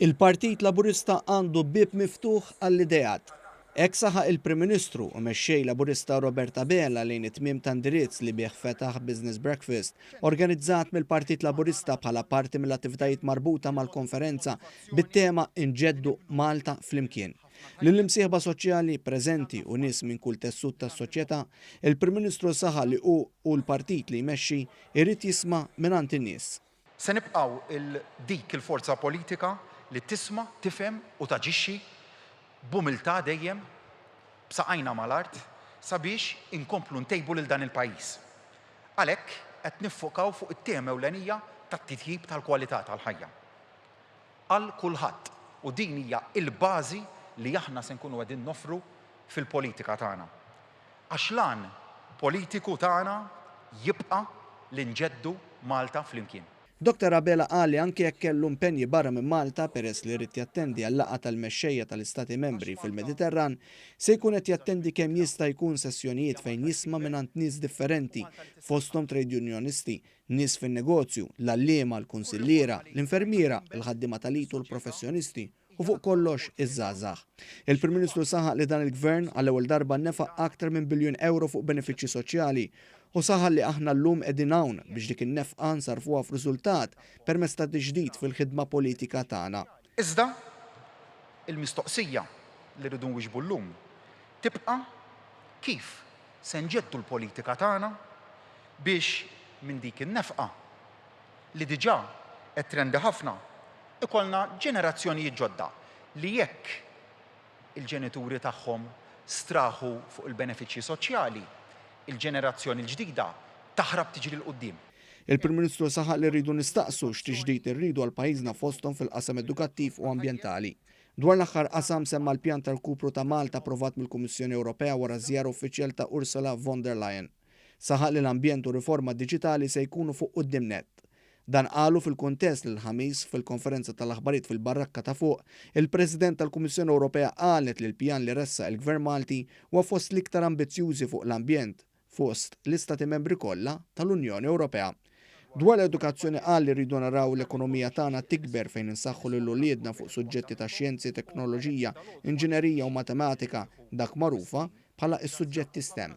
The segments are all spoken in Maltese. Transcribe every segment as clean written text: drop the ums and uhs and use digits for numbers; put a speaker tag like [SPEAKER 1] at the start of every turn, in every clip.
[SPEAKER 1] Il-Partit Laburista għandu bieb miftuħ għall-ideat. Hekk saħaq il-Prim Ministru u Mexxej Laburista Robert Abela lejn it-tmiem ta' indirizz li bih fetaħ Business Breakfast organizzat mill-Partit Laburista bħala parti mill-attivitajiet marbuta mal-konferenza bit-tema Inġeddu Malta Flimkien. Lill-imsieħba soċjali preżenti u nies minn kull tessut tas-soċjetà, il-Prim Ministru saħaq li hu u l-partit li jmexxi jrid jisma' mingħand in-nies.
[SPEAKER 2] Se nibqgħu dik il-forza politika li tisma', tifhem u taġixxi b'umiltà dejjem, b'saqajna mal-art, sabiex inkomplu ntejbu lil dan il-pajjiż. Għalhekk qed niffokaw fuq it-tema ewlenija tat-titjib tal-kwalità tal-ħajja għal kulħadd u din hija l-bażi li aħna se nkunu qegħdin noffru fil-politika tagħna. Għax l-għan politiku tagħna jibqa' li nġeddu Malta flimkien.
[SPEAKER 1] Dottor Abela qal li anke jekk kellu impenji barra minn Malta peress li ried jattendi għal-laqgħa tal-mexxejja tal-Istati Membri fil-Mediterran, se jkun qed jattendi kemm jista' jkun sessjonijiet fejn jisma' mingħand nies differenti fosthom trejdjunjonisti, nies fin-negozju, l-għalliema, l-kunsilliera, l-infermiera, il-ħaddiema tal-it u l-professjonisti u fuq kollox iż-żgħażagħ. Il-Prim Ministru saħaq li dan il-Gvern għall-ewwel darba nefaq aktar minn biljun ewro fuq benefiċċji soċjali u saħaq li aħna llum qegħdin hawn biex dik in-nefqa nsarrfuha f'riżultat permezz ta' tiġdid fil-ħidma politika tagħna.
[SPEAKER 2] Iżda, il-mistoqsija li rridu nwieġbu llum tibqa' kif se nġeddu l-politika tagħna biex minn dik in-nefqa, li diġà qed trendi ħafna, ikollna ġenerazzjonijiet ġodda li jekk il-ġenituri tagħhom straħu fuq il-benefiċċji soċjali, il-ġenerazzjoni l-ġdida taħrab tiġri 'l quddiem.
[SPEAKER 1] Il-Prim Ministru saħaq li rridu nistaqsu x'tiġdid irridu għal pajjiżna fosthom fil-qasam edukattiv u ambjentali. Dwar l-aħħar qasam semma l-pjan ta' rkupru ta' Malta approvat mill-Kummissjoni Ewropea wara ż-żjara uffiċjali ta' Ursula von der Leyen. Saħaq li l-ambjent u riforma diġitali se jkunu fuq quddiem nett. Dan qalu fil-kuntest li l-Ħamis, fil-konferenza tal-aħbarijiet fil-Barrakka ta' Fuq, il-President tal-Kummissjoni Ewropea qalet li l-pjan li ressaq il-Gvern Malti huwa fost l-iktar ambizzjużi fuq l-ambjent fost l-Istati Membri kollha tal-Unjoni Ewropea. Dwar l-edukazzjoni qal li rridu naraw l-ekonomija tagħna tikber fejn insaħħu lil uliedna fuq suġġetti ta' xjenzi, teknoloġija, inġinerija u matematika, dak magħrufa bħala s-suġġetti stem.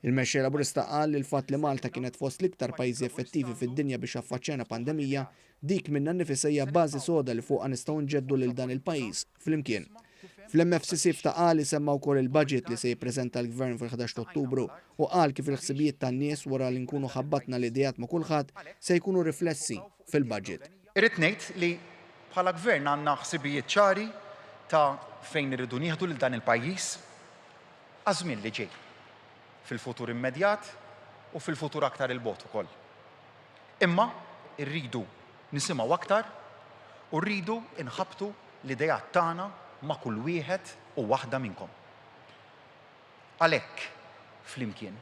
[SPEAKER 1] Il-Mexxej Laburista qal li l-fatt li Malta kienet fost l-iktar pajjiżi effettivi fid-dinja biex affaċċjana pandemija, dik minnha nnifisha hija bażi soda li fuqha nistgħu nġeddu lil dan il-pajjiż flimkien. Fl-MFCC f'Ta' Qali semma wkoll il-budget li se jippreżenta l-Gvern fil-11 t'Ottubru u qal kif il-ħsibijiet tan-nies wara li nkunu ħabbatna l-ideat ma' kulħadd se jkunu riflessi fil-budget.
[SPEAKER 2] Irrid ngħid li bħala Gvern għandna ħsibijiet ċari ta' fejn irridu nieħdu lil dan il-pajjiż għaż-żmien li ġej, fil-futur immedjat u fil-futur aktar 'il bogħod ukoll. Imma rridu nisimgħu aktar u rridu nħabbtu l-ideat tagħna ma' kull wieħed u waħda minnkom. Għalhekk, flimkien.